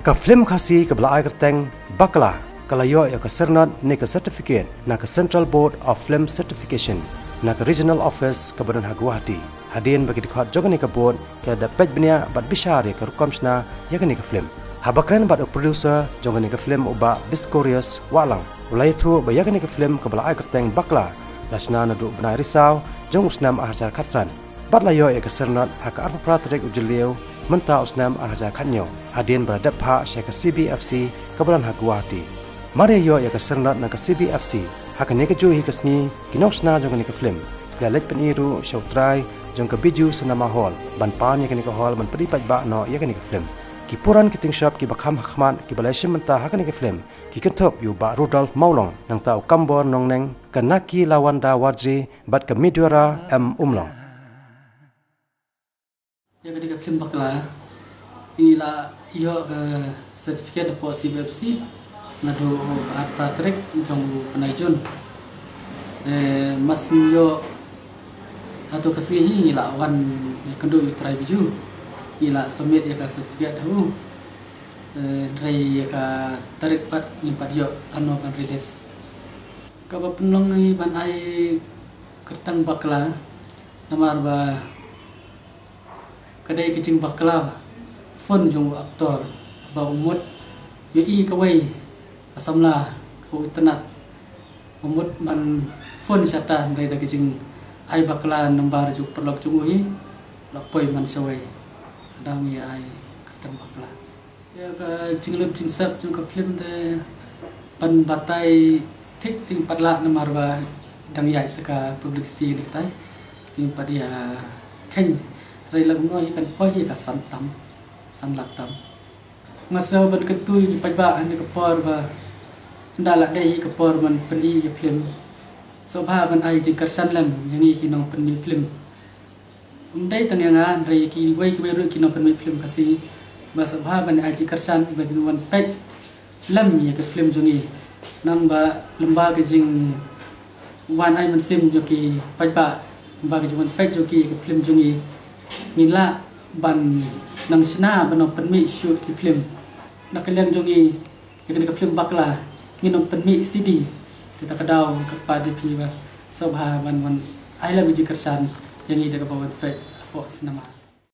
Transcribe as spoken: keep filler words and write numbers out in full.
Ka film Khasi kaba la ai kyrteng Bakla ka la ïoh ïa ka syrnod ne ka certificate na ka Central Board of Film Certification na ka Regional Office kaba don ha Guwahati. Hadien ba ki dkhot jong kane ka board ki la dep peit bniah bad bishar ïa ka rukom shna ïa kane ka film. Haba kren bad u producer jong kane ka film u Bah Biscorius Wahlang, u la ïathuh ba ïa kane ka film kaba la ai kyrteng Bakla la shna naduh u bnai Risaw jong u snem ar hajar khatsan bad la ïoh ïa ka syrnod ha ka arphew phra tarik u Jylliew mynta u snem ar hajar khathynñiew, hadien ba la dep phah sha ka C B F C kaba don ha Guwahati. Mar ïa ïoh ïa ka syrnod na ka C B F C, ha kane kajuh hi ka sngi ki nongshna jong kane ka film ki la leit pyni ruh sha u trai jong ka Bijou Cinema Hall ban pan ïa kane ka hall ban pyni paidbah noh ïa kane ka film. Ki puran ki tyngshop kiba kham ha khmat kiba la shim bynta ha kane ka film ki kynthup ïa u Bah Rudolf Mawlong, nangta u Kambor Nongneng, ka Naki Lawanda Warjri bad ka Midwara M Umlong. Ïa kane ka film Bakla ngi la ïoh ka certificate hapoh C B F C naduh ka arphew phra tarik jong u bnai Jun. Eh, mas ngi ïoh hato ka sngi hi ngi la wan ïakynduh ïa u trai Bijou, ngi la submit ïa ka certificate ha u. Eh, hynrei ïa ka tarik pat ngim pat ïoh lano ban release. Kaba pynlong ngi ban ai kyrteng Bakla namar ba ka dei ka jingbakla phone jong u actor ba u mut ïohi kawei ka samla kaba u tynnat, u mut ban phone shata, hynrei da ka jingai bakla number jong u paralok jong u hi la poi man shawei. Hadang ïa ai kyrteng Bakla. Ïa ka jinglip jingsep jong ka film te ban batai thik teng pat lah namar ba dang ïaid sa ka publicity ne tai. Teng pat ïa kheiñ rei lak no hi kan poi hi ka san tam, san lak tam. Nga sngew ban kyntu ïa ki paidbah ha ne ka por ba nda la dei hi ka por ban pyni ïa film. Sngewbha ban ai jingkyrshan lem ïa ngi ki nongpynmih film. Ym dei tang ïa nga, hynrei kiwei kiwei ruh ki nongpynmih film Khasi ba sngewbha ban ai jingkyrshan ba kin wan peit lem ïa ka film jong ngi. Nang ba lem ba ka jingwan ai mynsiem jong ki paidbah, lem ba ka jingwan peit jong ki ïa ka film jong ngi, ngin lah ban nang shna ban nang pynmih shuh ki film. Na ka liang jong ngi, ïa kane ka film Bakla ngin ym pynmih C D. Te ta ka daw ka pat ïa phi ba sngewbha ban wan ai lem ka jingkyrshan ïa ngi da kaba wan peit hapoh cinema.